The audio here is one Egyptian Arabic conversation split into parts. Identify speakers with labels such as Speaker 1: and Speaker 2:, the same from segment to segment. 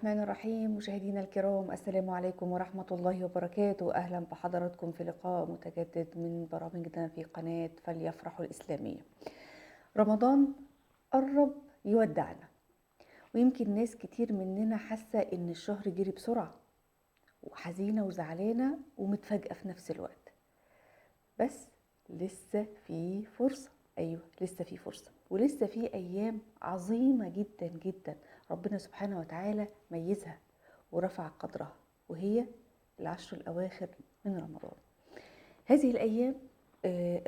Speaker 1: الرحمن الرحيم. مشاهدينا الكرام، السلام عليكم ورحمة الله وبركاته. أهلا بحضراتكم في لقاء متجدد من برامجنا في قناة فليفرحوا الإسلامية. رمضان قرب يودعنا، ويمكن ناس كتير مننا حاسة إن الشهر جري بسرعة، وحزينة وزعلانة ومتفاجئة في نفس الوقت. بس لسه في فرصة، أيوة لسه في فرصة، ولسه في أيام عظيمة جدا جدا ربنا سبحانه وتعالى ميزها ورفع قدرها، وهي العشر الأواخر من رمضان. هذه الأيام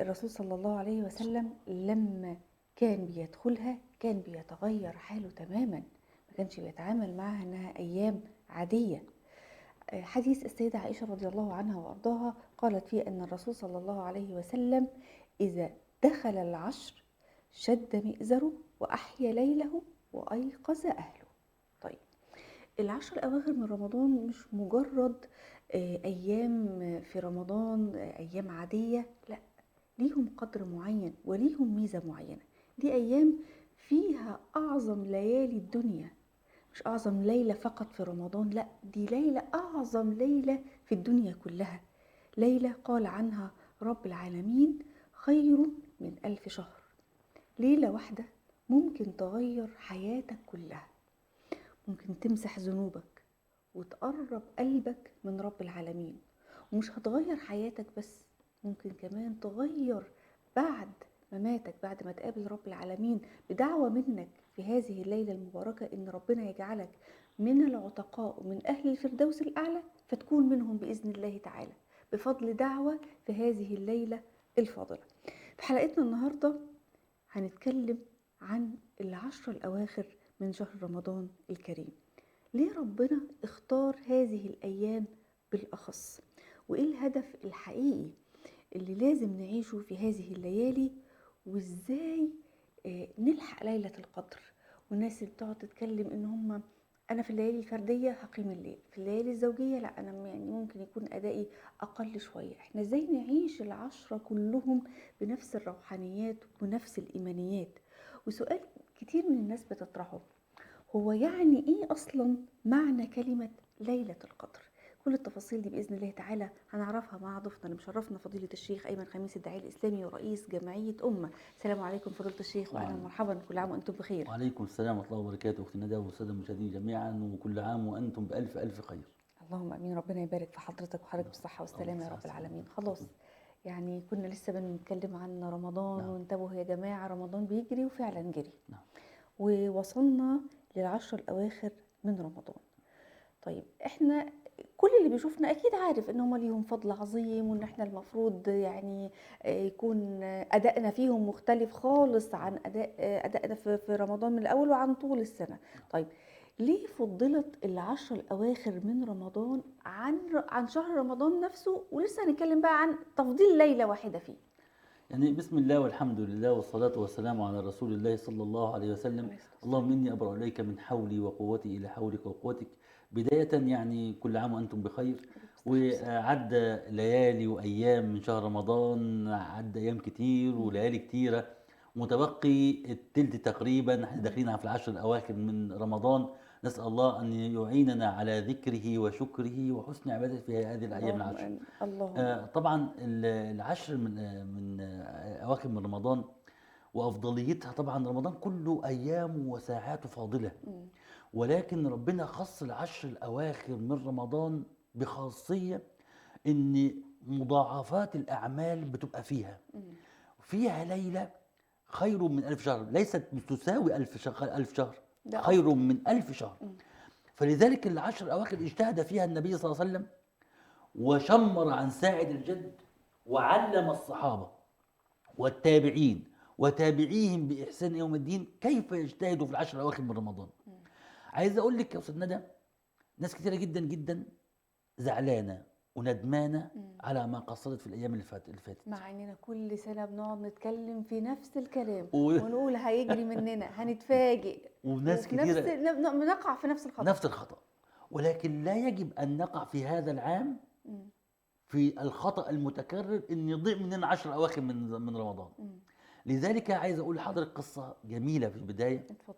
Speaker 1: الرسول صلى الله عليه وسلم لما كان بيدخلها كان بيتغير حاله تماما، ما كانش بيتعامل معها أنها أيام عادية. حديث السيدة عائشة رضي الله عنها وأرضاها قالت فيه أن الرسول صلى الله عليه وسلم إذا دخل العشر شد مئزره وأحيا ليلة وأيقظ أهله. طيب، العشر الأواخر من رمضان مش مجرد أيام في رمضان، أيام عادية، لا، ليهم قدر معين وليهم ميزة معينة. دي أيام فيها أعظم ليالي الدنيا، مش أعظم ليلة فقط في رمضان، لا، دي ليلة أعظم ليلة في الدنيا كلها، ليلة قال عنها رب العالمين خير من 1000 شهر. ليلة واحدة ممكن تغير حياتك كلها، ممكن تمسح ذنوبك وتقرب قلبك من رب العالمين، ومش هتغير حياتك بس، ممكن كمان تغير بعد مماتك، بعد ما تقابل رب العالمين بدعوة منك في هذه الليلة المباركة إن ربنا يجعلك من العتقاء ومن أهل الفردوس الأعلى، فتكون منهم بإذن الله تعالى بفضل دعوة في هذه الليلة الفاضلة. في حلقتنا النهاردة هنتكلم عن العشر الأواخر من شهر رمضان الكريم. ليه ربنا اختار هذه الأيام بالأخص؟ وإيه الهدف الحقيقي اللي لازم نعيشه في هذه الليالي؟ وإزاي نلحق ليلة القدر؟ والناس اللي بتقعد تتكلم إن هم أنا في الليالي الفردية هقيم الليل، في الليالي الزوجية لا، أنا يعني ممكن يكون أدائي أقل شوية. إحنا إزاي نعيش العشرة كلهم بنفس الروحانيات ونفس الإيمانيات؟ وسؤال كتير من الناس بتطرحه، هو يعني إيه أصلا معنى كلمة ليلة القدر؟ كل التفاصيل دي بإذن الله تعالى هنعرفها مع ضيفنا اللي مشرفنا، فضيلة الشيخ أيمن خميس الداعية الإسلامي ورئيس جمعية أمة. السلام عليكم فضيلة الشيخ، وأهلا ومرحبا، كل عام وأنتم بخير.
Speaker 2: وعليكم السلام ورحمة الله وبركاته أختي ندى والسادة المشاهدين جميعا، وكل عام وأنتم بألف ألف خير.
Speaker 1: اللهم آمين، ربنا يبارك في حضرتك وحضرتك بالصحة والسلامة يا رب العالمين. خلاص يعني كنا لسه بنتكلم عن رمضان. نعم. وانتبهوا يا جماعة، رمضان بيجري، وفعلا جري. نعم. ووصلنا للعشر الأواخر من رمضان. طيب، احنا كل اللي بيشوفنا اكيد عارف ان هم ليهم فضل عظيم، وان احنا المفروض يعني يكون ادائنا فيهم مختلف خالص عن ادائنا في رمضان من الاول وعن طول السنة. طيب، ليه فضلت العشر الاواخر من رمضان عن شهر رمضان نفسه؟ ولسه هنتكلم بقى عن تفضيل ليلة واحدة فيه.
Speaker 2: يعني بسم الله والحمد لله والصلاة والسلام على رسول الله صلى الله عليه وسلم. اللهم إني أبرأ إليك من حولي وقوتي إلى حولك وقوتك. بداية يعني كل عام وأنتم بخير. وعدى ليالي وأيام من شهر رمضان، عدى أيام كتير وليالي كتيرة، متبقي التلت تقريبا، احنا داخلين في العشر الأواخر من رمضان. نسأل الله أن يعيننا على ذكره وشكره وحسن عبادته في هذه الأيام العشر.
Speaker 1: اللهم.
Speaker 2: طبعا العشر من أواخر من رمضان وأفضليتها، طبعا رمضان كله أيام وساعات فاضلة، ولكن ربنا خص العشر الأواخر من رمضان بخاصية إن مضاعفات الأعمال بتبقى فيها. فيها ليلة خير من 1000 شهر، ليست تساوي 1000 شهر، 1000 شهر خير من 1000 شهر. فلذلك العشر الأواخر اجتهد فيها النبي صلى الله عليه وسلم، وشمر عن ساعد الجد، وعلم الصحابة والتابعين وتابعيهم بإحسان يوم الدين كيف يجتهدوا في العشر الأواخر من رمضان. عايز أقول لك يا أستاذ ندى، ناس كتيرة جدا جدا زعلانة وندمانة على ما قصرت في الأيام اللي فاتت،
Speaker 1: مع إننا كل سنة بنقعد نتكلم في نفس الكلام ونقول هيجري مننا، هنتفاجئ،
Speaker 2: وناس كتيرة
Speaker 1: نقع في نفس الخطأ،
Speaker 2: نفس الخطأ. ولكن لا يجب أن نقع في هذا العام في الخطأ المتكرر إن يضيع مننا 10 أواخر من رمضان. لذلك عايز أقول لحضرتك قصة جميلة في البداية.
Speaker 1: اتفضل.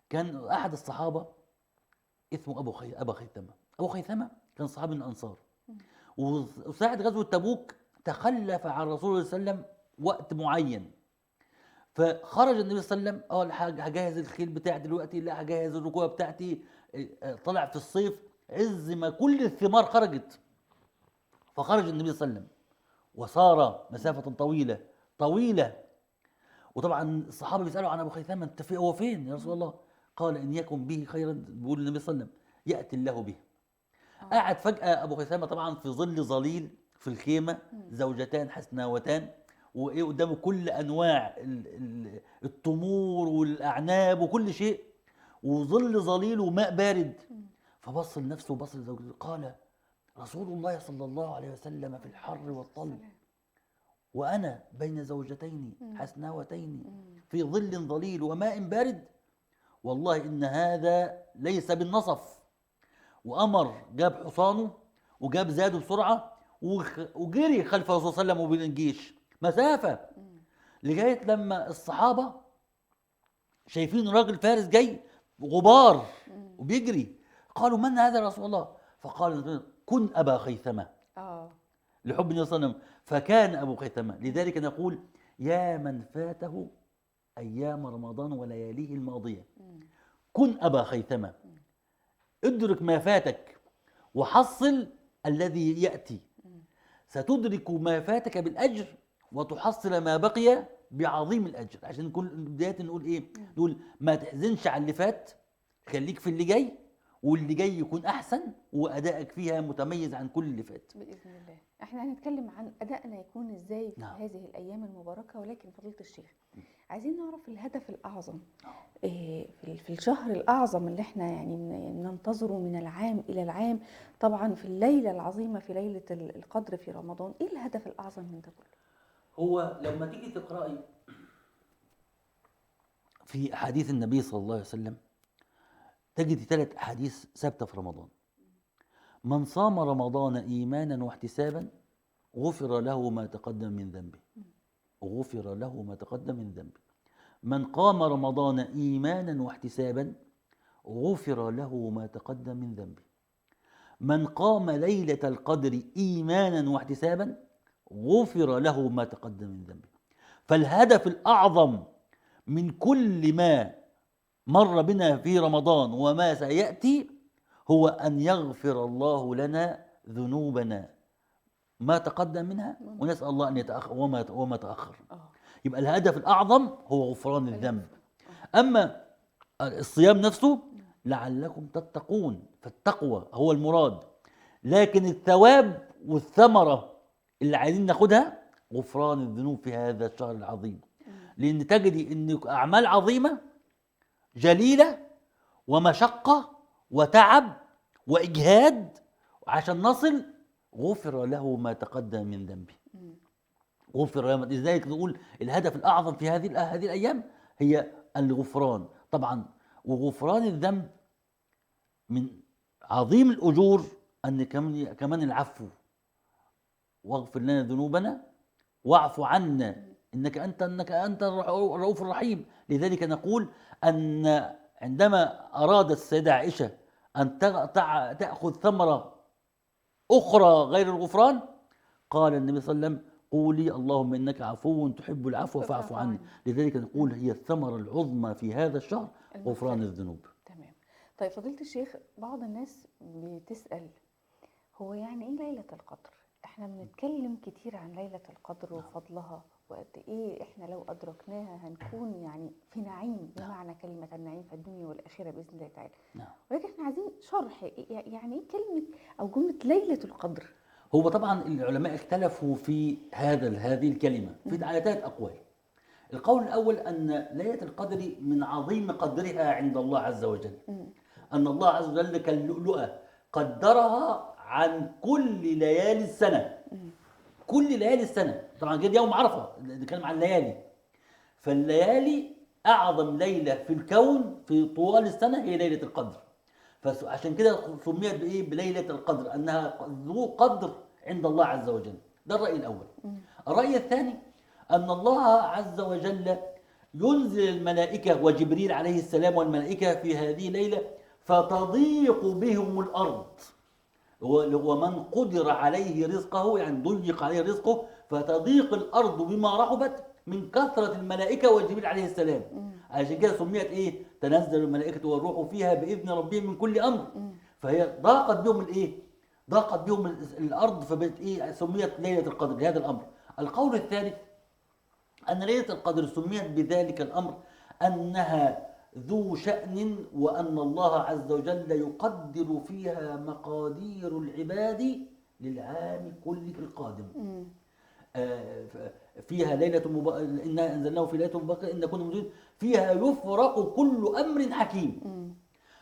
Speaker 2: كان أحد الصحابة اسمه أبا خيثمة. أبو خيثمة كان صحابي من الأنصار، وساعة غزوة تبوك تخلف عن الرسول صلى الله عليه وسلم وقت معين، فخرج النبي صلى الله عليه وسلم، هجهز الخيل بتاعي دلوقتي، لا هجهز الركوبة بتاعتي. طلع في الصيف عز ما كل الثمار خرجت، فخرج النبي صلى الله عليه وسلم وصار مسافة طويلة طويلة. وطبعا الصحابة بيسألوا عن أبو خيثمة، أنت في هو فين يا رسول الله؟ قال إن يكن به خيرا، بيقول النبي صلى الله عليه وسلم يأتي الله به. قعد فجأة أبو خيثمة طبعا في ظل ظليل في الخيمة، زوجتان حسناوتان، وإيه قدامه كل أنواع التمور والأعناب وكل شيء، وظل ظليل وماء بارد. فبص لنفسه وبص لزوجته، قال رسول الله صلى الله عليه وسلم في الحر والطل، وأنا بين زوجتين حسناوتين في ظل ظليل وماء بارد، والله إن هذا ليس بالنصف. وأمر جاب حصانه وجاب زاده بسرعة وجري خلف الرسول صلى الله عليه وسلم وبين الجيش مسافة، لغاية لما الصحابة شايفين راجل فارس جاي غبار وبيجري، قالوا من هذا يا رسول الله؟ فقال كن أبا خيثمة، لحب النبي صلى الله عليه وسلم، فكان أبو خيثمة. لذلك نقول يا من فاته أيام رمضان ولياليه الماضية، كن أبا خيثمة، ادرك ما فاتك وحصل الذي يأتي، ستدرك ما فاتك بالأجر وتحصل ما بقي بعظيم الأجر. عشان نكون بداية نقول إيه؟ نقول ما تحزنش على اللي فات، خليك في اللي جاي، واللي جاي يكون أحسن وأدائك فيها متميز عن كل اللي فات
Speaker 1: بإذن الله. احنا هنتكلم عن أدائنا يكون إزاي في هذه الأيام المباركة، ولكن فضيلة الشيخ عايزين نعرف الهدف الأعظم في الشهر الأعظم اللي احنا يعني ننتظره من العام إلى العام، طبعا في الليلة العظيمة في ليلة القدر في رمضان، إيه الهدف الأعظم من ده كله؟
Speaker 2: هو لما تيجي تقرأي في حديث النبي صلى الله عليه وسلم تجد 3 أحاديث ثابتة في رمضان. من صام رمضان إيمانا واحتسابا غفر له ما تقدم من ذنبه، غفر له ما تقدم من ذنبه. من قام رمضان إيمانا واحتسابا غفر له ما تقدم من ذنبه. من قام ليلة القدر إيمانا واحتسابا غفر له ما تقدم من ذنبه. فالهدف الأعظم من كل ما مر بنا في رمضان وما سيأتي هو أن يغفر الله لنا ذنوبنا ما تقدم منها، ونسأل الله أن يتأخر وما تأخر. يبقى الهدف الأعظم هو غفران الذنب. أما الصيام نفسه لعلكم تتقون، فالتقوى هو المراد، لكن الثواب والثمرة اللي عايزين ناخدها غفران الذنوب في هذا الشهر العظيم. لأن تجدي أن أعمال عظيمة جليلة ومشقة وتعب وإجهاد عشان نصل، غفر له ما تقدم من ذنبه، غفر له. لذلك نقول الهدف الأعظم في هذه الأيام هي الغفران طبعا. وغفران الذنب من عظيم الأجور أن كمان العفو، واغفر لنا ذنوبنا واعف عنا إنك أنت الرؤوف الرحيم. لذلك نقول أن عندما أرادت السيدة عائشة أن تأخذ ثمرة أخرى غير الغفران، قال النبي صلى الله عليه وسلم قولي اللهم إنك عفو تحب العفو فاعف عني. لذلك نقول هي الثمرة العظمى في هذا الشهر غفران الذنوب.
Speaker 1: تمام. طيب فضيلة الشيخ، بعض الناس بتسأل هو يعني إيه ليلة القدر؟ احنا بنتكلم كتير عن ليلة القدر وفضلها وقد ايه احنا لو ادركناها هنكون يعني في نعيم بمعنى كلمة النعيم في الدنيا والآخرة بإذن الله تعالى. ولكن احنا عايزين شرح يعني ايه كلمة او جملة ليلة القدر؟
Speaker 2: هو طبعا العلماء اختلفوا في هذه الكلمة في على 3 أقوال. القول الأول أن ليلة القدر من عظيم قدرها عند الله عز وجل، أن الله عز وجل كاللؤلؤة قدرها عن كل ليالي السنة، كل ليالي السنة طبعا غير يوم عرفة، نتكلم عن الليالي. فالليالي أعظم ليلة في الكون في طوال السنة هي ليلة القدر، فعشان كده سميت بإيه؟ بليلة القدر، أنها ذو قدر عند الله عز وجل. ده الرأي الأول. الرأي الثاني أن الله عز وجل ينزل الملائكة وجبريل عليه السلام والملائكة في هذه الليلة فتضيق بهم الأرض. ومن قدر عليه رزقه، يعني ضيق عليه رزقه، فتضيق الأرض بما رحبت من كثرة الملائكة وجبريل عليه السلام. عشان كده سميت إيه؟ تنزل الملائكة والروح فيها بإذن ربهم من كل أمر. فهي ضاقت بهم الإيه؟ ضاقت بهم الأرض، فبقت إيه؟ سميت ليلة القدر لهذا الأمر. القول الثالث أن ليلة القدر سميت بذلك الأمر أنها ذو شأن، وأن الله عز وجل يقدر فيها مقادير العباد للعام كله القادم. فيها ليلة إنا أنزلناه في ليلة مباركة إنا كنا منذرين، فيها يفرق كل أمر حكيم.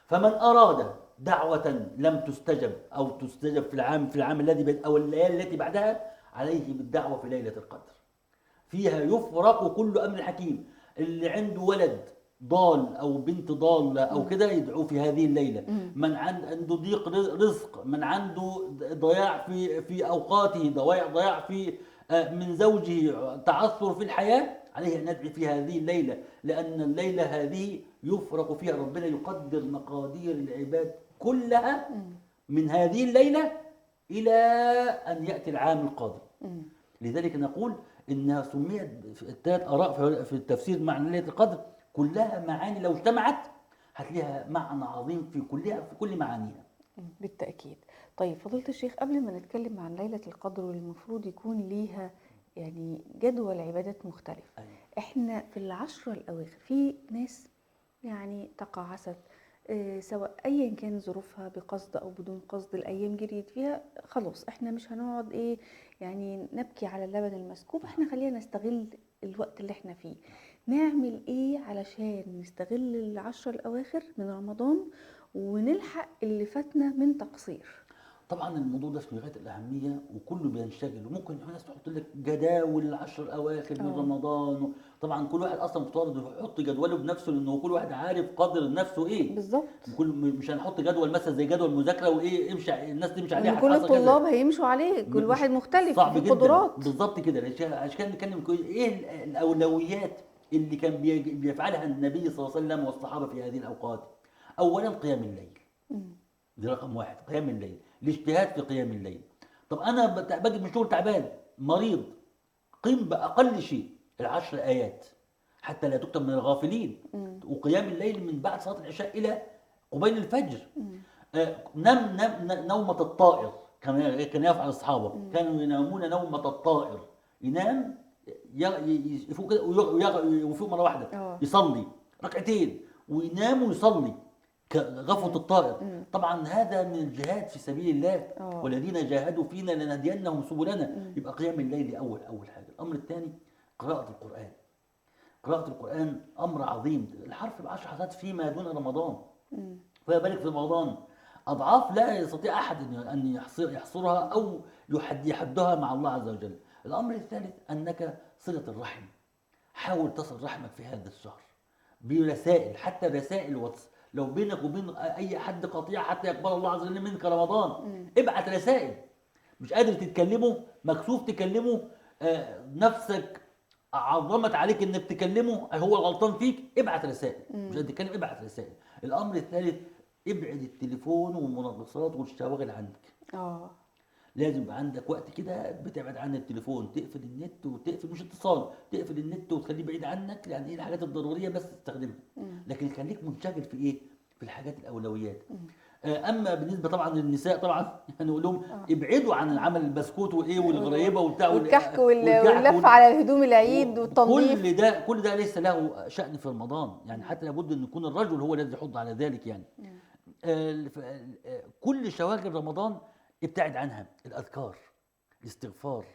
Speaker 2: فمن أراد دعوة لم تستجب أو تستجب في العام الذي أو الليالي التي بعدها، عليه بالدعوة في ليلة القدر. فيها يفرق كل أمر حكيم. اللي عنده ولد ضال أو بنت ضالة أو كده يدعو في هذه الليلة. من عنده ضيق رزق، من عنده ضياع في أوقاته، ضياع في من زوجه، تعثر في الحياة، عليه أن يدعي في هذه الليلة، لأن الليلة هذه يفرق فيها، ربنا يقدر مقادير العباد كلها من هذه الليلة إلى أن يأتي العام القادم. لذلك نقول إنها سميت الثلاث آراء في التفسير معنى ليلة القدر كلها معاني لو اجتمعت هتلاقيها معنى عظيم في كلها، في كل معانيها.
Speaker 1: بالتأكيد. طيب فضيلة الشيخ، قبل ما نتكلم عن ليلة القدر والمفروض يكون ليها يعني جدول عبادات مختلف،
Speaker 2: أيوة.
Speaker 1: احنا في العشرة الأواخر في ناس يعني تقاعست، سواء ايا كان ظروفها بقصد او بدون قصد، الايام جريت فيها خلاص احنا مش هنقعد ايه يعني نبكي على اللبن المسكوب، احنا خلينا نستغل الوقت اللي احنا فيه. نعمل ايه علشان نستغل العشرة الاواخر من رمضان ونلحق اللي فاتنا من تقصير؟
Speaker 2: طبعا الموضوع ده في غاية الاهمية وكله بينشغل، وممكن ناس تحط لك جداول العشر الاواخر من رمضان. طبعا كل واحد اصلا مفترض يحط جدوله بنفسه، لانه كل واحد عارف قدر نفسه ايه
Speaker 1: بالظبط.
Speaker 2: كل مش هنحط جدول مثلا زي جدول مذاكرة وايه امشي الناس تمشي عليه،
Speaker 1: كل الطلاب هيمشوا عليه، كل واحد مختلف
Speaker 2: صعب
Speaker 1: في القدرات.
Speaker 2: بالظبط كده. عشان كده نتكلم ايه الاولويات اللي كان بيفعلها النبي صلى الله عليه وسلم والصحابة في هذه الاوقات. اولا قيام الليل، دي رقم واحد، قيام الليل، الاجتهاد في قيام الليل. طب انا باجي من شغل تعبان مريض، قيم باقل شيء 10 آيات حتى لا تكتب من الغافلين. وقيام الليل من بعد صلاة العشاء الى قبيل الفجر. نم نم نومة الطائر كما كان يفعل الصحابة، كانوا ينامون نومة الطائر، ينام يفوق كده ويفوق مرة واحدة، يصلي ركعتين وينام ويصلي غفوة الطائر. طبعا هذا من الجهاد في سبيل الله، والذين جاهدوا فينا لنهدينهم سبلنا. يبقى قيام الليل اول حاجة. الامر الثاني قراءة القرآن. قراءة القرآن امر عظيم، الحرف ب10 حسنات فيما دون رمضان، فما بالك في رمضان اضعاف لا يستطيع احد ان يحصرها او يحدها مع الله عز وجل. الامر الثالث انك صلة الرحم، حاول تصل رحمك في هذا الشهر برسائل، حتى رسائل واتس، لو بينك وبين اي حد قطيعة حتى يقبل الله عز وجل منك رمضان، ابعت رسائل. مش قادر تتكلمه، مكسوف تكلمه، نفسك عظمت عليك انك تكلمه، هو الغلطان فيك، ابعت رسائل. مش قادر تتكلم ابعت رسائل. الامر الثالث ابعد التليفون والمنغصات والشواغل عنك. لازم يبقى عندك وقت كده بتبعد عن التليفون، تقفل النت وتقفل مش اتصال، تقفل النت وتخليه بعيد عنك، يعني ايه الحاجات الضرورية بس تستخدمها، لكن خليك منشغل في ايه؟ في الحاجات الاولويات. اما بالنسبة طبعا للنساء طبعا هنقول لهم ابعدوا عن العمل البسكوت وايه والغريبة وبتاع
Speaker 1: والكحك واللف على الهدوم العيد والتنظيف،
Speaker 2: كل ده ليس له شأن في رمضان، يعني حتى لابد ان يكون الرجل هو الذي يحض على ذلك. يعني كل شواغل رمضان ابتعد عنها، الاذكار، الاستغفار،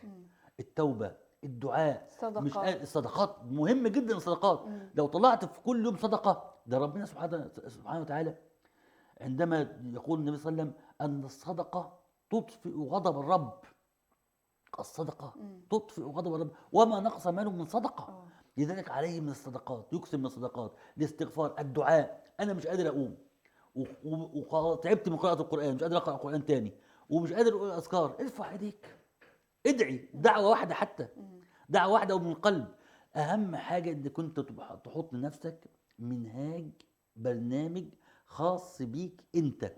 Speaker 2: التوبة، الدعاء،
Speaker 1: الصدقات.
Speaker 2: مش الصدقات مهم جدا، الصدقات. لو طلعت في كل يوم صدقه، ده ربنا سبحانه وتعالى عندما يقول النبي صلى الله عليه وسلم ان الصدقة تطفئ غضب الرب، الصدقة تطفئ غضب الرب وما نقص ماله من صدقه. لذلك عليه من الصدقات، يكثر من الصدقات، الاستغفار، الدعاء. انا مش قادر اقوم وتعبت من قراءة القران، مش قادر اقرا القران تاني، ومش قادر اقول اذكار، ارفع ايديك ادعي دعوه واحدة، حتى دعوه واحدة ومن القلب. اهم حاجة ان كنت تحط لنفسك منهاج، برنامج خاص بيك انت،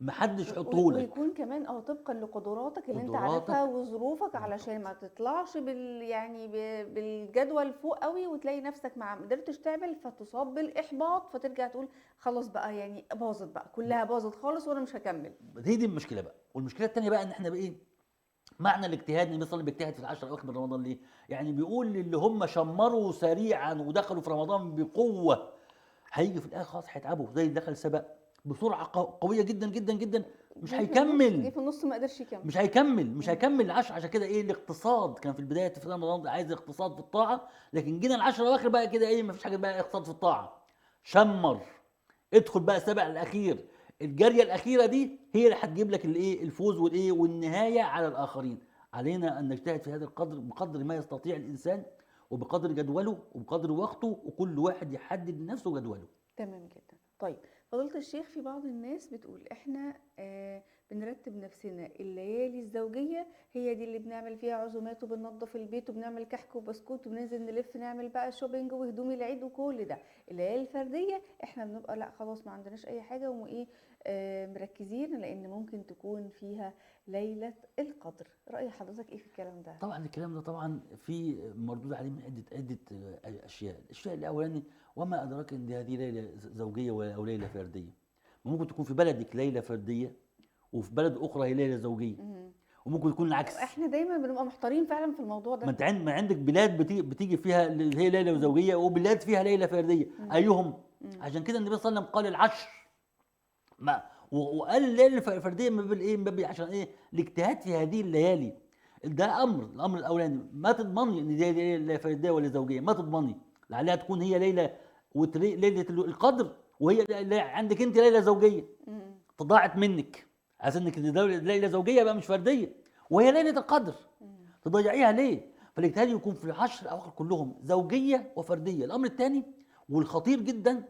Speaker 2: محدش يحطه لك،
Speaker 1: ويكون كمان طبقا لقدراتك اللي انت عارفها وظروفك، علشان ما تطلعش يعني بالجدول فوق قوي وتلاقي نفسك ما قدرتش تعمل فتصاب بالاحباط، فترجع تقول خلاص بقى يعني باظت بقى، كلها باظت خالص وانا مش هكمل.
Speaker 2: هي دي المشكلة بقى. والمشكلة الثانية بقى ان احنا بايه معنى الاجتهاد؟ النبي صلى الله عليه وسلم بيجتهد في العشر الاواخر من رمضان ليه؟ يعني بيقول للي هم شمروا سريعا ودخلوا في رمضان بقوة، هيجي في الاخر خلاص هيتعبوا، زي اللي دخل سبق بسرعة قوية جدا جدا جدا، مش هيكمل،
Speaker 1: جه في النص ما قدرش يكمل،
Speaker 2: مش هيكمل العشر. عشان كده ايه الاقتصاد كان في البداية في رمضان عايز اقتصاد في الطاعة، لكن جينا العشر الاواخر بقى كده ايه، ما فيش حاجة بقى اقتصاد في الطاعة، شمر، ادخل بقى سبق الاخير، الجارية الاخيرة دي هي اللي هتجيب لك الايه الفوز والايه والنهاية على الاخرين. علينا ان نجتهد في هذا القدر بقدر ما يستطيع الانسان، وبقدر جدوله وبقدر وقته، وكل واحد يحدد لنفسه جدوله.
Speaker 1: تمام جدا. طيب فضيلة الشيخ، في بعض الناس بتقول احنا بنرتب نفسنا الليالي الزوجية هي دي اللي بنعمل فيها عزومات وبننظف البيت وبنعمل كحك وبسكوت وبننزل نلف نعمل بقى shopping وهدوم العيد وكل ده. الليالي الفردية احنا بنبقى لا خلاص ما عندناش اي حاجة وايه مركزين، لان ممكن تكون فيها ليلة القدر. رأي حضرتك ايه في الكلام ده؟
Speaker 2: طبعا الكلام ده طبعا في مردود عليه من عدة اشياء. الشيء الاولاني، وما ادراك ان هذه ليلة زوجية او ليلة فردية؟ ممكن تكون في بلدك ليلة فردية وفي بلد اخرى هي ليلة زوجيه، وممكن يكون العكس.
Speaker 1: احنا دايما بنبقى محتارين فعلا في الموضوع ده.
Speaker 2: ما انت ما عندك بلاد بتيجي فيها اللي هي ليلة زوجيه وبلاد فيها ليلة فردية، ايهم؟ عشان كده النبي صلى الله عليه وسلم قال العشر، ما وقال الليلة الفردية من باب الايه؟ من باب عشان ايه؟ الاجتهاد في هذه الليالي. ده امر، الامر الاولاني ما تضمني ان دي ليلة فردية ولا زوجيه، ما تضمني، لعلها تكون هي ليلة ليلة القدر وهي عندك انت ليلة زوجيه تضاعت منك، عشان انك ليلة زوجيه بقى مش فردية، وهي ليلة القدر تضيعيها ليه؟ فالاجتهاد يكون في العشر اواخر كلهم زوجيه وفرديه. الامر الثاني والخطير جدا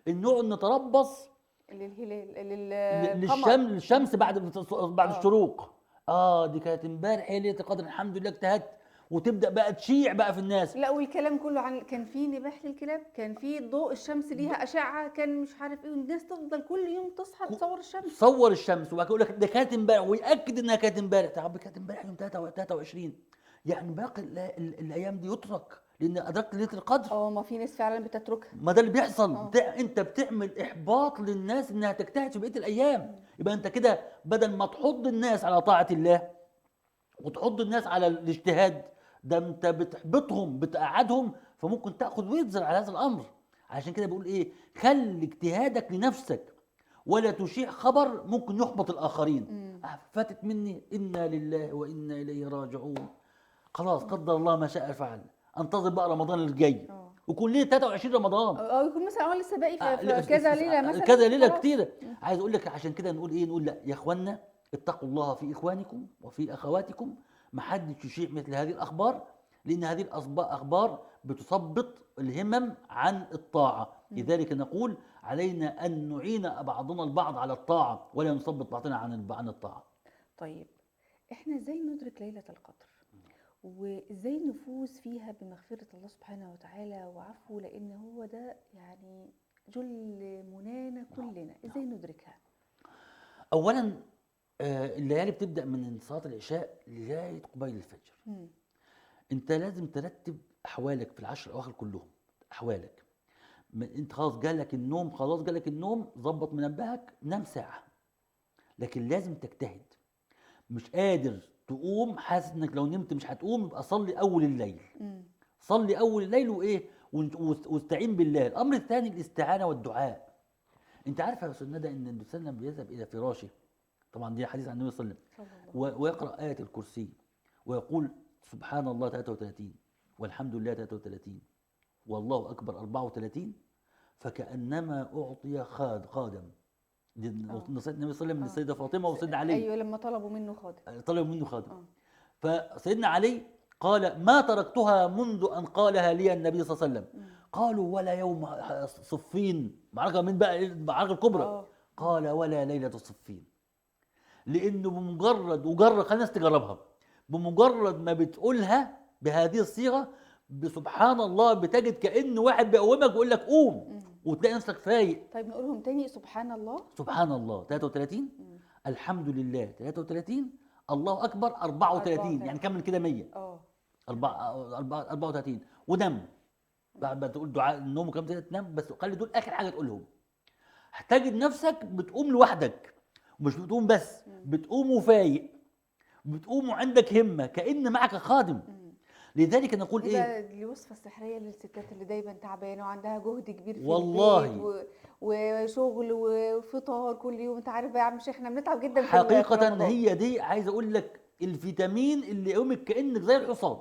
Speaker 2: ان نقعد نتربص
Speaker 1: للهلال،
Speaker 2: للشمس بعد الشروق. دي كانت امبارح هي ليلة القدر، الحمد لله اجتهدت، وتبدا بقى تشيع بقى في الناس.
Speaker 1: لا والكلام كله عن كان في نباح للكلاب، كان في ضوء الشمس ليها اشعه، كان مش عارف ايه، والناس تفضل كل يوم تصحى تصور الشمس،
Speaker 2: تصور الشمس، وبعد كده يقول لك ده كانت امبارح، وياكد انها كانت امبارح. طب كانت امبارح يوم 23، يعني باقي الايام دي يترك لان ادركت ليلة القدر.
Speaker 1: ما في ناس فعلا بتتركها،
Speaker 2: ما ده اللي بيحصل. انت بتعمل احباط للناس انها تجتهد في بقية الايام. يبقى انت كده بدل ما تحض الناس على طاعة الله وتحض الناس على الاجتهاد، ده انت بتحبطهم، بتقعدهم، فممكن تاخذ وتزر على هذا الامر. عشان كده بيقول ايه؟ خلي اجتهادك لنفسك ولا تشيع خبر ممكن يحبط الاخرين. فاتت مني، انا لله وانا اليه راجعون، خلاص قدر الله ما شاء فعل، انتظر بقى رمضان الجاي ويكون ليه 23 رمضان،
Speaker 1: او يكون مثلا لسه باقي في كذا ليلة مثلا،
Speaker 2: كذا ليلة كتيرة. عايز اقول لك عشان كده نقول ايه؟ نقول لا يا اخوانا، اتقوا الله في اخوانكم وفي اخواتكم، ما حدش يشيع مثل هذه الاخبار، لان هذه الاخبار بتثبط الهمم عن الطاعة. لذلك نقول علينا ان نعين بعضنا البعض على الطاعة ولا نثبط بعضنا عن الطاعة.
Speaker 1: طيب احنا ازاي ندرك ليلة القدر؟ وازاي نفوز فيها بمغفرة الله سبحانه وتعالى وعفوه، لان هو ده يعني جل منانا كلنا. ازاي ندركها؟
Speaker 2: اولا الليالي بتبدا من صلاة العشاء لغاية قبيل الفجر. انت لازم ترتب احوالك في العشر الاواخر كلهم، احوالك. انت خلاص جالك النوم، خلاص جالك النوم، ظبط منبهك، نام ساعة، لكن لازم تجتهد. مش قادر تقوم، حاسس انك لو نمت مش هتقوم، يبقى صلي اول الليل. صلي اول الليل وايه، واستعين بالله. الامر الثاني الاستعانة والدعاء. انت عارفه يا استاذ ندى ان النبي صلى الله عليه وسلم بيذهب الى فراشه، طبعا دي حديث عن النبي صلى الله عليه وسلم، ويقرا ايه الكرسي ويقول سبحان الله 33 والحمد لله 33 والله اكبر 34، فكانما اعطي خادم. دي نصيحة النبي صلى الله عليه وسلم للسيدة فاطمة وسيدنا علي.
Speaker 1: ايوه لما طلبوا منه خادم،
Speaker 2: طلبوا منه خادم. فسيدنا علي قال ما تركتها منذ ان قالها لي النبي صلى الله عليه وسلم. قالوا ولا يوم صفين، معركة من بقى المعركة الكبرى. قال ولا ليلة صفين، لانه بمجرد وجرب، خلي الناس تجربها، بمجرد ما بتقولها بهذه الصيغة سبحان الله بتجد كأن واحد بيقومك ويقول لك قوم، وتلاقي نفسك فايق.
Speaker 1: طيب نقولهم تاني. سبحان الله،
Speaker 2: سبحان الله 33، الحمد لله 33، الله اكبر 34، يعني كمل كده 100. 34. ونم بعد ما تقول دعاء النوم وكم كده تنام، بس خلي دول اخر حاجة تقولهم. هتجد نفسك بتقوم لوحدك، مش بتقوم بس، بتقوم وفايق، بتقوم وعندك همه كأن معك خادم. لذلك نقول ايه
Speaker 1: دي الوصفة السحريه للستات اللي دايما تعبانة وعندها جهد كبير في
Speaker 2: والله
Speaker 1: البيت وشغل وفطار كل يوم، انت عارف بقى يا عم شيخ احنا بنتعب جدا في
Speaker 2: حقيقة. هي دي عايز اقول لك الفيتامين اللي يقومك كانك زي الحصان.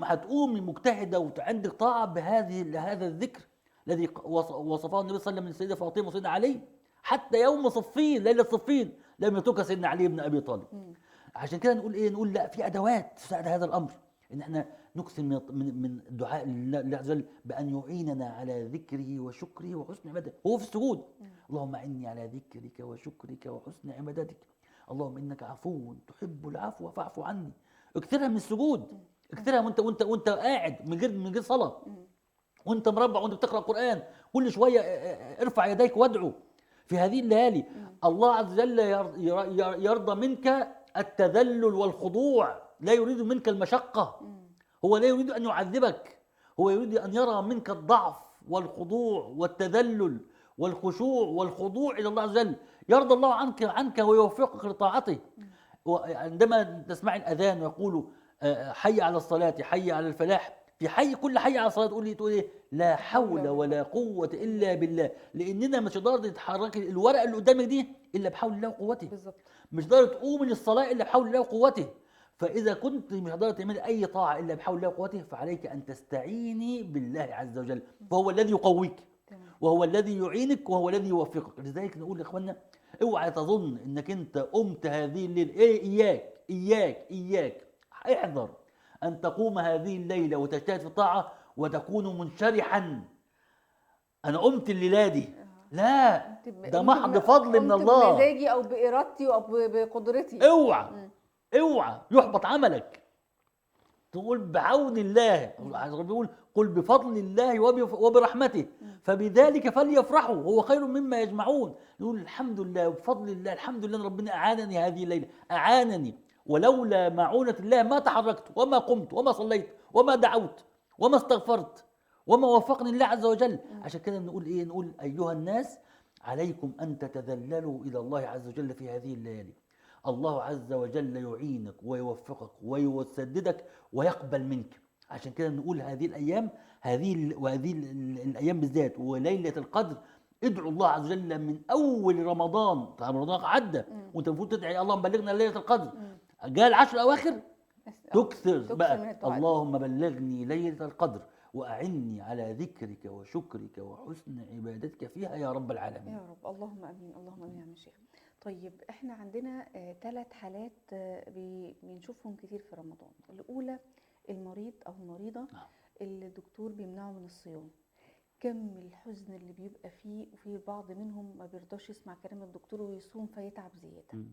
Speaker 2: هتقومي مجتهدة وعندك طاعة بهذه هذا الذكر الذي وصفه النبي صلى الله عليه وسلم للسيدة فاطمة وسيدنا علي، حتى يوم صفين، ليلة صفين لم يتركها سيدنا علي بن ابي طالب. عشان كده نقول ايه؟ نقول لا، في ادوات تساعد هذا الامر، ان احنا نكثر من الدعاء لله عز وجل بان يعيننا على ذكره وشكره وحسن عبادته. هو في السجود، اللهم اعني على ذكرك وشكرك وحسن عبادتك، اللهم انك عفو تحب العفو فاعف عني. اكثرها من السجود، اكثرها وانت قاعد من غير صلاة، وانت مربع وانت بتقرا قران، كل شوية ارفع يديك وادعو في هذه الليالي. الله عز وجل يرضى منك التذلل والخضوع، لا يريد منك المشقة. هو لا يريد أن يعذبك، هو يريد أن يرى منك الضعف والخضوع والتذلل والخشوع والخضوع إلى الله عز وجل. يرضى الله عنك ويوفقك لطاعته. وعندما تسمع الأذان ويقول حي على الصلاة حي على الفلاح، في حي كل حي على الصلاة تقول إيه؟ لا حول ولا قوة إلا بالله. لأننا مش هتقدر تتحرك الورقة اللي قدامك دي إلا بحول الله وقوته.
Speaker 1: بالظبط.
Speaker 2: مش هتقدر تقوم للصلاة إلا بحول الله وقوته. فإذا كنت مش هتقدر تعمل أي طاعة إلا بحول الله وقوته، فعليك أن تستعيني بالله عز وجل، فهو الذي يقويك وهو الذي يعينك وهو الذي يوفقك. لذلك نقول لإخواننا اوعى تظن إنك أنت قمت هذه الليل، إيه إياك إياك إياك، احذر أن تقوم هذه الليلة وتجتهد في الطاعة وتكون منشرحا. أنا قمت الليلة دي، لا، ده محض فضل من الله،
Speaker 1: بمزاجي أو بإرادتي أو بقدرتي.
Speaker 2: اوعى اوعى يحبط عملك. تقول بعون الله، بيقول قل بفضل الله وبرحمته فبذلك فليفرحوا هو خير مما يجمعون. نقول الحمد لله وبفضل الله، الحمد لله ربنا أعانني هذه الليلة، أعانني، ولولا معونة الله ما تحركت وما قمت وما صليت وما دعوت وما استغفرت وما وفقني الله عز وجل. عشان كده نقول ايه؟ نقول ايها الناس عليكم ان تتذللوا الى الله عز وجل في هذه الليالي. الله عز وجل يعينك ويوفقك ويسددك ويقبل منك. عشان كده نقول هذه الايام، وهذه الايام بالذات وليلة القدر، ادعوا الله عز وجل من اول رمضان. طبعا رمضان عدى وانت المفروض تدعي اللهم بلغنا ليلة القدر. جاء العشر الاواخر تكثر بقى، اللهم بلغني ليلة القدر وأعني على ذكرك وشكرك وحسن عبادتك فيها يا رب العالمين.
Speaker 1: يا رب، اللهم امين، اللهم امين يا عم الشيخ. طيب احنا عندنا 3 حالات بنشوفهم كتير في رمضان. الاولى المريض او المريضة اللي الدكتور بيمنعه من الصيام. كم الحزن اللي بيبقى فيه، وفي بعض منهم ما بيرضاش يسمع كلام الدكتور ويصوم فيتعب زيادة.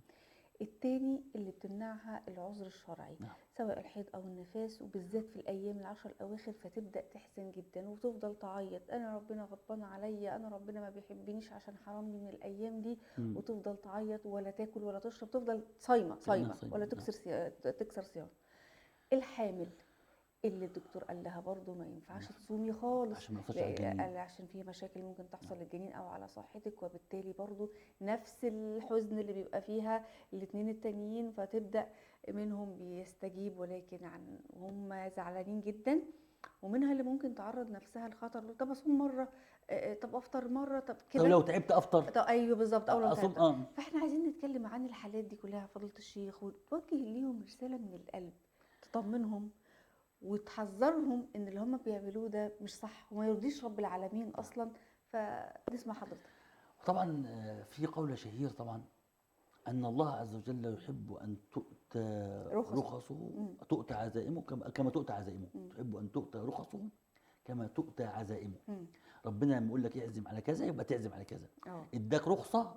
Speaker 1: التاني اللي بتمنعها العذر الشرعي، سواء الحيض او النفاس، وبالذات في الايام العشر الاواخر، فتبدا تحزن جدا وتفضل تعيط، انا ربنا غضبان عليا، انا ربنا ما بيحبنيش عشان حرمني من الايام دي، وتفضل تعيط ولا تاكل ولا تشرب، تفضل صايمه ولا تكسر صيام. الحامل اللي الدكتور قال لها برضه ما ينفعش تصومي خالص
Speaker 2: عشان ما يحصلش على الجنين،
Speaker 1: قال عشان في مشاكل ممكن تحصل للجنين او على صحتك، وبالتالي برضه نفس الحزن اللي بيبقى فيها الاثنين التانيين، فتبدا منهم بيستجيب ولكن عن هم زعلانين جدا، ومنها اللي ممكن تعرض نفسها لخطر، طب اصوم مرة، طب افطر مرة، طب كده،
Speaker 2: طب لو تعبت افطر،
Speaker 1: طب ايوه بالظبط، او لو تعبت. فاحنا عايزين نتكلم عن الحالات دي كلها فضيلة الشيخ، وتوجه ليهم رسالة من القلب تطمنهم وتحذرهم ان اللي هم بيعملوه ده مش صح وما يرضيش رب العالمين اصلا. فنسمع حضرتك.
Speaker 2: طبعا في قول شهير طبعا ان الله عز وجل يحب ان تؤتى رخصه، تؤتى عزائمه كما تؤتى عزائمه، تحب ان تؤتى رخصه كما تؤتى عزائمه. ربنا لما يقول لك اعزم على كذا يبقى تعزم على كذا. اداك رخصه،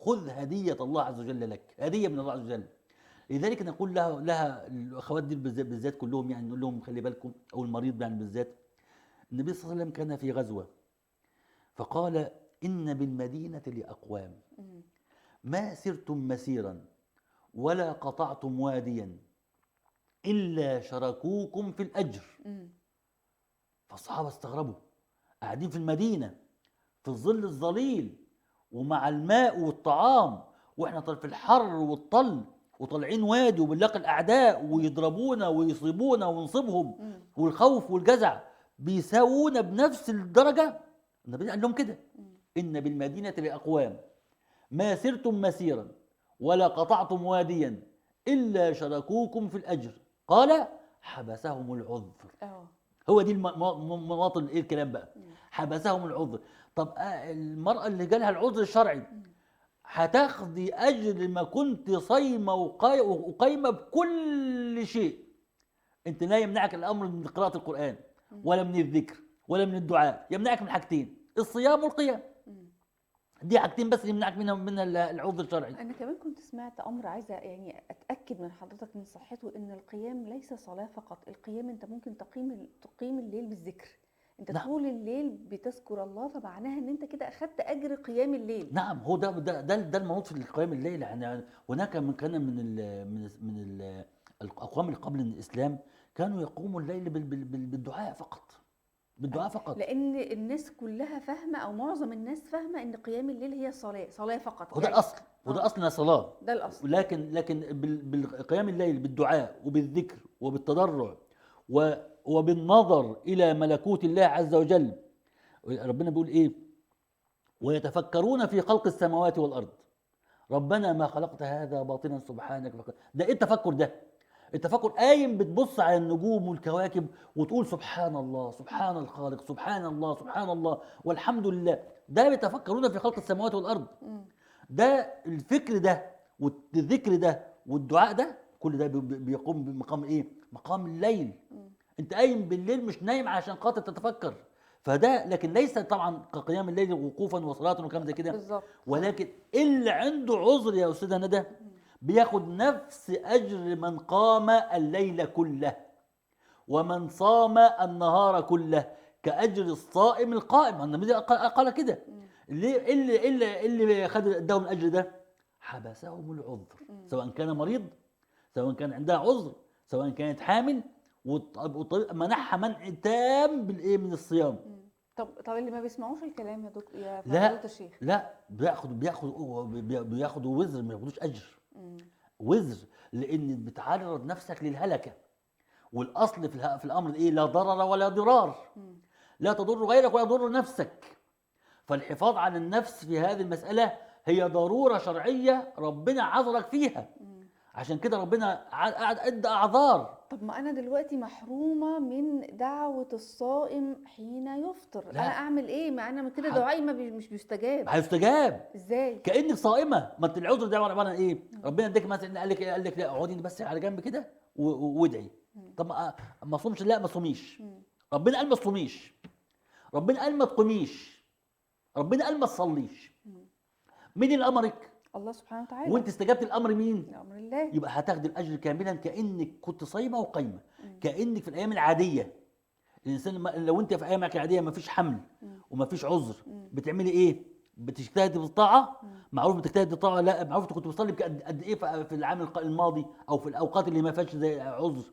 Speaker 2: خذ هديه الله عز وجل لك، هديه من الله عز وجل. لذلك نقول لها الاخوات دي بالذات كلهم، يعني نقول لهم خلي بالكم، او المريض يعني بالذات. النبي صلى الله عليه وسلم كان في غزوة فقال إن بالمدينة لأقوام ما سرتم مسيرا ولا قطعتم واديا إلا شركوكم في الأجر. فالصحابة استغربوا، قاعدين في المدينة في الظل الظليل ومع الماء والطعام، واحنا في الحر والطل وطالعين وادي وبنلاقي الأعداء ويضربونا ويصيبونا ونصيبهم والخوف والجزع، بيساوونا بنفس الدرجة. النبي قال لهم كده، إن بالمدينة لأقوام ما سرتم مسيرا ولا قطعتم واديا إلا شركوكم في الأجر. قال حبسهم العذر. هو دي المواطن ايه الكلام بقى، حبسهم العذر. طب المرأة اللي جالها العذر الشرعي هتاخدي أجر ما كنت صايمة وقايمة بكل شيء. أنت لا يمنعك الأمر من قراءة القرآن ولا من الذكر ولا من الدعاء، يمنعك من حاجتين، الصيام والقيام. دي حاجتين بس اللي يمنعك منها من العذر الشرعي.
Speaker 1: أنا كمان كنت سمعت أمر عايزة يعني أتأكد من حضرتك من صحته، إن القيام ليس صلاة فقط، القيام أنت ممكن تقيم الليل بالذكر. انت نعم. طول الليل بتذكر الله، فمعناها ان انت كده اخدت اجر قيام الليل.
Speaker 2: نعم، هو ده ده ده, ده المنوط في قيام الليل. يعني هناك من كان من ال من من ال الاقوام اللي قبل الاسلام كانوا يقوموا الليل بالدعاء فقط، بالدعاء فقط،
Speaker 1: لان الناس كلها فاهمه او معظم الناس فاهمه ان قيام الليل هي صلاة فقط.
Speaker 2: هو ده الاصل، وده اصلنا صلاة،
Speaker 1: ده الاصل.
Speaker 2: لكن بالقيام الليل بالدعاء وبالذكر وبالتضرع وبالنظر إلى ملكوت الله عز وجل. ربنا بيقول إيه؟ ويتفكرون في خلق السماوات والأرض ربنا ما خلقت هذا باطلا سبحانك. ده إيه التفكر ده؟ التفكر قايم بتبص على النجوم والكواكب وتقول سبحان الله، سبحان الخالق، سبحان الله، سبحان الله، والحمد لله. ده بيتفكرون في خلق السماوات والأرض. ده الفكر ده والذكر ده والدعاء ده، كل ده بيقوم بمقام إيه؟ مقام الليل. انت قايم بالليل مش نايم عشان خاطر تتفكر. فده لكن ليس طبعا كقيام الليل وقوفا وصلاة وكلام زي كده، ولكن اللي عنده عذر يا استاذه ندى بياخد نفس اجر من قام الليل كله ومن صام النهار كله، كاجر الصائم القائم. النبي قال كده. ليه اللي خد اداهم الاجر ده؟ حبسهم العذر، سواء كان مريض، سواء كان عندها عذر، سواء كانت حامل، والطريق منعها منع تام بالايه؟ من الصيام.
Speaker 1: طب اللي ما بيسمعوش الكلام يا دكتور يا فضيلة الشيخ،
Speaker 2: لا بياخدوا وزر، ما بياخدوش اجر. وزر، لان بتعرض نفسك للهلكه. والاصل في الامر ايه؟ لا ضرر ولا ضرار. لا تضر غيرك ولا تضر نفسك. فالحفاظ على النفس في هذه المسالة هي ضرورة شرعية ربنا عذرك فيها. عشان كده ربنا ادى اعذار.
Speaker 1: طب ما انا دلوقتي محرومة من دعوه الصائم حين يفطر، لا. انا اعمل ايه؟ ما انا كده دعائي مش بيستجاب.
Speaker 2: هيستجاب
Speaker 1: ازاي؟
Speaker 2: كانك صائمة. ما انت العذر ده عبارة عن ايه؟ ربنا اداك مثلا قال لك لا اقعدي بس على جنب كده وادعي. طب ما صومش؟ لا ما تصوميش. ربنا قال ما تصوميش، ربنا قال ما تقوميش، ربنا قال ما تصليش. مين اللي امرك؟
Speaker 1: الله سبحانه وتعالى.
Speaker 2: وانت استجبت الامر مين؟
Speaker 1: لامر الله.
Speaker 2: يبقى هتاخدي الاجر كاملا كانك كنت صايمه وقايمه، كانك في الايام العادية. الانسان لو انت في ايامك العادية ما فيش حمل وما فيش عذر، بتعملي ايه؟ بتجتهدي بالطاعة. معروف بتجتهدي بالطاعة؟ لا معروف. كنت بصلي قد ايه في العام الماضي او في الاوقات اللي ما فيهاش زي عذر؟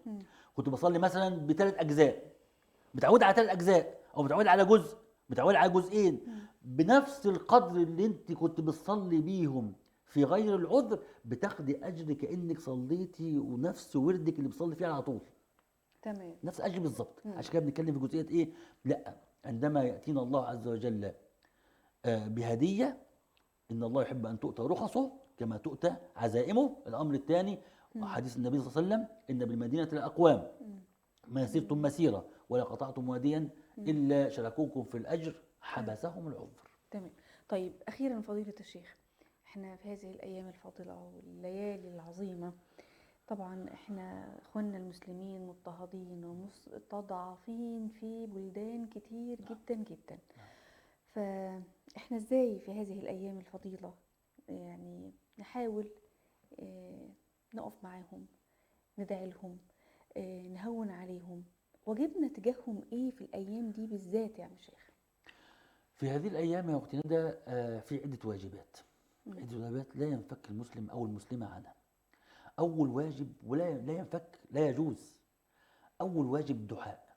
Speaker 2: كنت بصلي مثلا بثلاث اجزاء، متعود على ثلاث اجزاء، او متعود على جزء، متعود على جزئين، بنفس القدر اللي انت كنت بتصلي بيهم في غير العذر بتاخدي اجر كانك صليتي ونفس وردك اللي بتصلي فيه على طول.
Speaker 1: تمام،
Speaker 2: نفس الاجر بالظبط. عشان كده بنتكلم في جزئية ايه؟ لا، عندما ياتينا الله عز وجل بهديه، ان الله يحب ان تؤتى رخصه كما تؤتى عزائمه. الامر الثاني حديث النبي صلى الله عليه وسلم، ان بالمدينة الاقوام ما سرتم مسيره ولا قطعتم واديا الا شركوكم في الاجر حبسهم العذر.
Speaker 1: تمام. طيب اخيرا فضيلة الشيخ، احنا في هذه الايام الفاضلة والليالي العظيمة، طبعا احنا اخواننا المسلمين مضطهدين ومستضعفين في بلدان كتير جدا جدا، فاحنا ازاي في هذه الايام الفضيلة يعني نحاول نقف معاهم، ندعي لهم، نهون عليهم، واجبنا تجاههم ايه في الايام دي بالذات يا عم الشيخ؟
Speaker 2: في هذه الأيام يا أختي ندى في عدة واجبات، عدة واجبات لا ينفك المسلم أو المسلمة عنها. أول واجب ولا لا ينفك، لا يجوز، أول واجب الدعاء،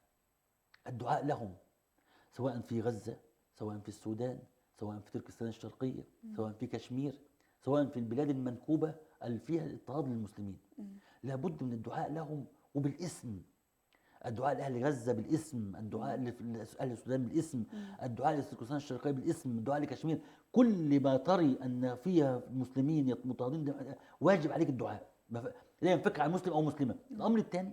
Speaker 2: الدعاء لهم سواء في غزة، سواء في السودان، سواء في تركستان الشرقية، سواء في كشمير، سواء في البلاد المنكوبة اللي فيها الاضطهاد للمسلمين. لابد من الدعاء لهم وبالاسم، الدعاء لأهل غزة بالاسم، الدعاء لأهل السودان بالاسم، الدعاء لتركستان الشرقية بالاسم، الدعاء لكشمير. كل ما تري أن فيها مسلمين مضطهدين واجب عليك الدعاء، لا ينفك عن مسلم أو مسلمة. الأمر الثاني،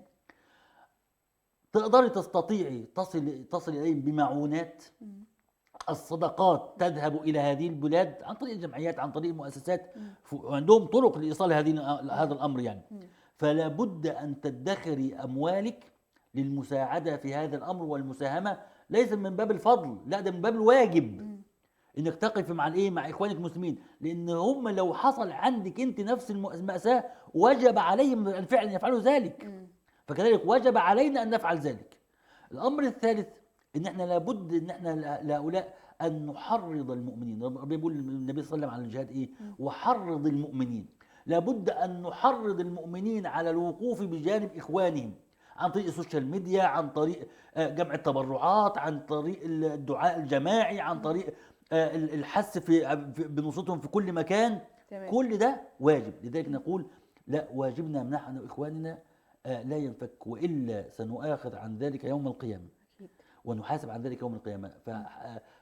Speaker 2: تقدري تستطيعي تصل إليهم بمعونات، الصدقات تذهب إلى هذه البلاد عن طريق الجمعيات، عن طريق المؤسسات، وعندهم طرق لإيصال هذا الأمر يعني. فلا بد أن تدخري أموالك للمساعدة في هذا الأمر، والمساهمة ليس من باب الفضل، لا ده من باب الواجب، إنك تقف مع الإيه؟ مع إخوانك المسلمين، لأن هم لو حصل عندك أنت نفس المأساة وجب عليهم أن فعلا يفعلوا ذلك، فكذلك وجب علينا أن نفعل ذلك. الأمر الثالث، إن إحنا لابد إن إحنا لهؤلاء أن نحرض المؤمنين. ربنا بيقول النبي صلى الله عليه وسلم على الجهاد إيه؟ وحرض المؤمنين. لابد أن نحرض المؤمنين على الوقوف بجانب إخوانهم عن طريق ال social media، عن طريق جمع التبرعات، عن طريق الدعاء الجماعي، عن طريق الحث في بنصرتهم في كل مكان. تمام. كل ده واجب. لذلك نقول لا، واجبنا نحن إخواننا لا ينفك، وإلا سنؤاخذ عن ذلك يوم القيامة ونحاسب عن ذلك يوم القيامة.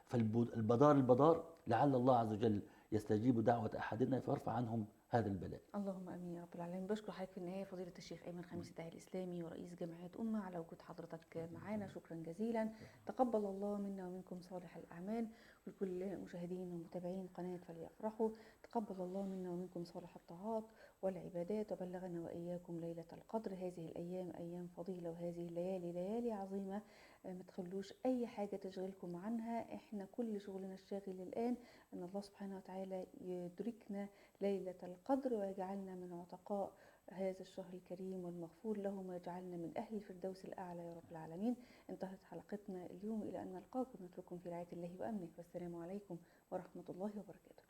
Speaker 2: فالبدار البدار، لعل الله عز وجل يستجيب دعوة أحدنا فيرفع عنهم هذا البلاء.
Speaker 1: اللهم امين يا رب العالمين. بشكر حضرتك في النهاية فضيلة الشيخ ايمن خميس الداعي الاسلامي ورئيس جمعية امه على وجود حضرتك معانا، شكرا جزيلا. تقبل الله منا ومنكم صالح الاعمال، ولكل مشاهدين ومتابعين قناة فليفرحوا تقبل الله منا ومنكم صالح الطاعات والعبادات، وبلغنا واياكم ليلة القدر. هذه الايام ايام فضيلة، وهذه الليالي ليالي عظيمة، ما تخلوش اي حاجة تشغلكم عنها. احنا كل شغلنا الشاغل الان ان الله سبحانه وتعالى يدركنا ليلة القدر ويجعلنا من عتقاء هذا الشهر الكريم والمغفور لهم، ويجعلنا من أهل الفردوس الأعلى يا رب العالمين. انتهت حلقتنا اليوم، إلى أن نلقاكم نترككم في رعاية الله وأمنه، والسلام عليكم ورحمة الله وبركاته.